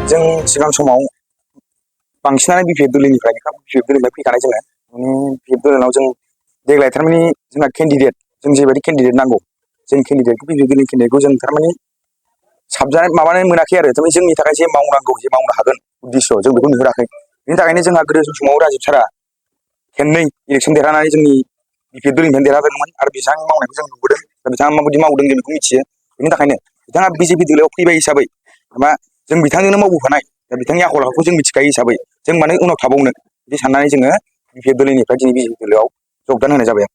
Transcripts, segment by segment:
जों सिगां समाव बांसिनानो बिपिएफ दोलोनिफ्राय फैखानाय जोङो बिपिएफ दोलोनाव जों देग्लाय थारमाने जोंहा केन्डिडेट जों जेबायदि केन्डिडेट नांगौ जों केन्डिडेटखौ बिपिएफ दोलोनि केन्डिडेटखौ जों थारमाने साबजानाय माबानाय मोनाखै आरो थारमाने जोंनि थाखाय जे मावनांगौ जे मावनो हागोन उद्देश्य जों बेखौ नुहुराखै। बेनि थाखायनो जोंहा गोदो समाव राजिब सारा खेननै इलेक्सन देरहानानै जोंनि बिपिएफ दोलोनिफ्रायनो देरहादोंमोन आरो बिथांनि मावनायखौ जों नुबोदों। दा बिथाङा माबायदि मावदों जों बेखौ मिथियो। बेनि थाखायनो बिथाङा बिजेपि दोलोआव फैबाय हिसाबै मा जों बिथांजोंनो मावबोफानाय दा बिथांनि आखल आखुखौ जों मिथिखायो हिसाबै जों मानो उनाव थाबावनो बिदि साननानै जोङो बिपिएफ दोलोनिफ्राय दिनै बिजेपि दोलोआव जगदान होनाय जाबाय।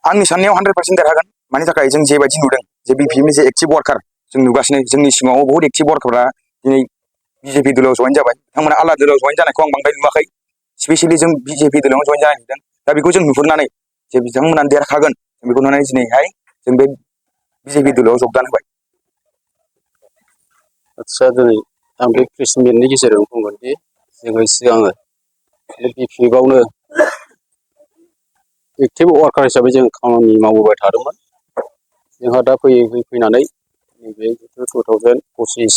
आंनि साननायाव 100% देरहागोन। मानि थाखाय जों जेबायदि नुदों जे बिपिएफनि जे एक्टिभ वार्कार जों नुगासिनो जोंनि सिगाङाव बहुत एक्टिभ वार्कारफ्रा दिनै बिजेपि दोलोआव जयेन जाबाय। बिथांमोना आलादा दोलोआव जयेन जानायखौ आं बांद्राय नुवाखै। स्पेसियेलि जों बिजेपि दोलोआव जयेन जानाय नुदों। दा बेखौ जों नुहुरनानै जे बिथांमोना देरहागोन बेखौ नुनानै दिनैहाय जों बे बिजेपि दोलोआव जगदान होबाय। आदसा दिनै आं बे प्रेस मिटनि गेजेराव बुंगोन दि जोङो सिगाङो बिपिएफआवनो एक्टिभ वार्कार हिसाबै जों खामानि मावबोबाय थादोंमोन। जोंहा दा फैनानै नैबे 2025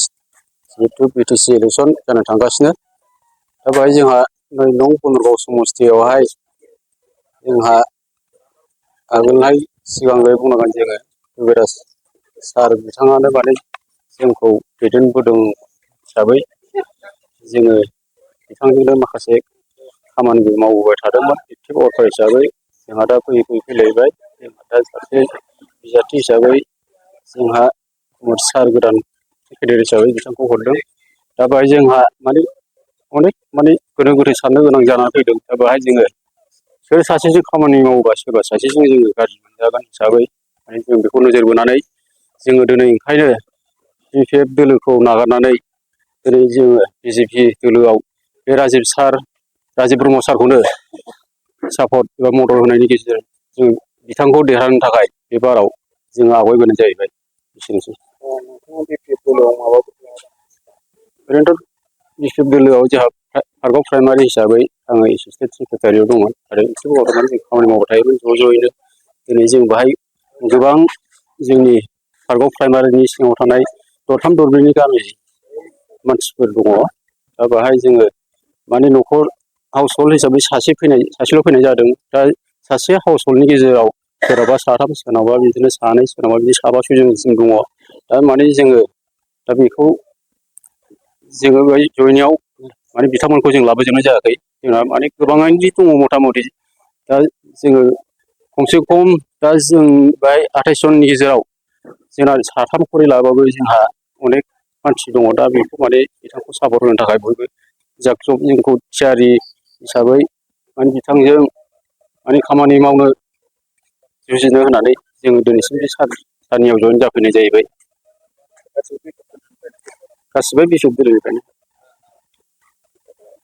जिहेथु बिटिसि इलेक्सन जानो थांगासिनो दा बेहाय जोंहा 9 नं बनरगाव समस्तियावहाय जोंहा आगोलहाय सिगांहाय बुंनांगोन जोङो गोबोराज सार बिथाङानो माने जोंखौ दैदेनबोदों हिसाबै जोङो बिथांजोंनो माखासे खामानिबो मावबोबाय थादोंमोन एक्टिभ वार्कार हिसाबै। जोंहा दा फैलायबाय जोंहा दा सासे बिजाथि हिसाबै जोंहा सार गोदान सेक्रेटारि हिसाबै बिथांखौ हरदों। दा बेहाय जोंहा अनेक गोनो गोथो साननो गोनां जानानै फैदों। दा बेहाय जोङो सोर सासेजों खामानि मावोबा सोरबा सासेजों जोङो गाज्रि मोनजागोन हिसाबै जों बेखौ नोजोर बोनानै जोङो दिनै ओंखायनो बिपिएफ दोलोखौ नागारनानै दिनै जोङो बिजेपि दोलोआव बे राजिब ब्रह्म सारखौनो सापर्ट एबा मदद होनायनि गेजेरजों जों बिथांखौ देरहानो थाखाय बे बाराव जोङो आवगायबोनाय जाहैबाय। एसेनोसै। ओरैनोथ' बिपिएफ दोलोआव जोंहा पार्कआव प्राइमारि हिसाबै आङो एसिसटेन्ट सेक्रेटारियाव दंमोन आरो एक्टिभ वार्कार जों खामानि मावबाय थायोमोन ज'यैनो। दिनै जों बाहाय गोबां जोंनि पार्कआव प्राइमारिनि सिङाव थानाय दरथाम दरब्रैनि गामि मानसिफोर दङ। दा बेहाय जोङो न'खर हाउस हल्ड हिसाबै सासेल' फैनाय जादों। दा सासे हाउस हल्डनि गेजेराव सोरनाबा साथाम सोरनाबा बिदिनो सानै सोरनाबा बिदिनो साबा सयजनसिम दङ। दा जोङो दा बेखौ जोङो बेहाय जयेनियाव बिथांमोनखौ जों लाबोजोबनाय जायाखै। जोंना गोबाङानो दङ मथा मथि। दा जोङो खमसे खम दा जों बेहाय 28 जननि गेजेराव जोंना साथाम खरि लाबाबो जोंहा अनेक मानसि दङ। दा बेखौ बिथांखौ सापर्ट होनो थाखाय बयबो जाब जुब जोंखौ थियारि हिसाबै बिथांजों खामानि मावनो जुजिनो होननानै जोङो दिनैसिम बे सारनियाव जयेन जाफैनाय जाहैबाय। गासिबो बिपिएफ दोलोनिफ्रायनो।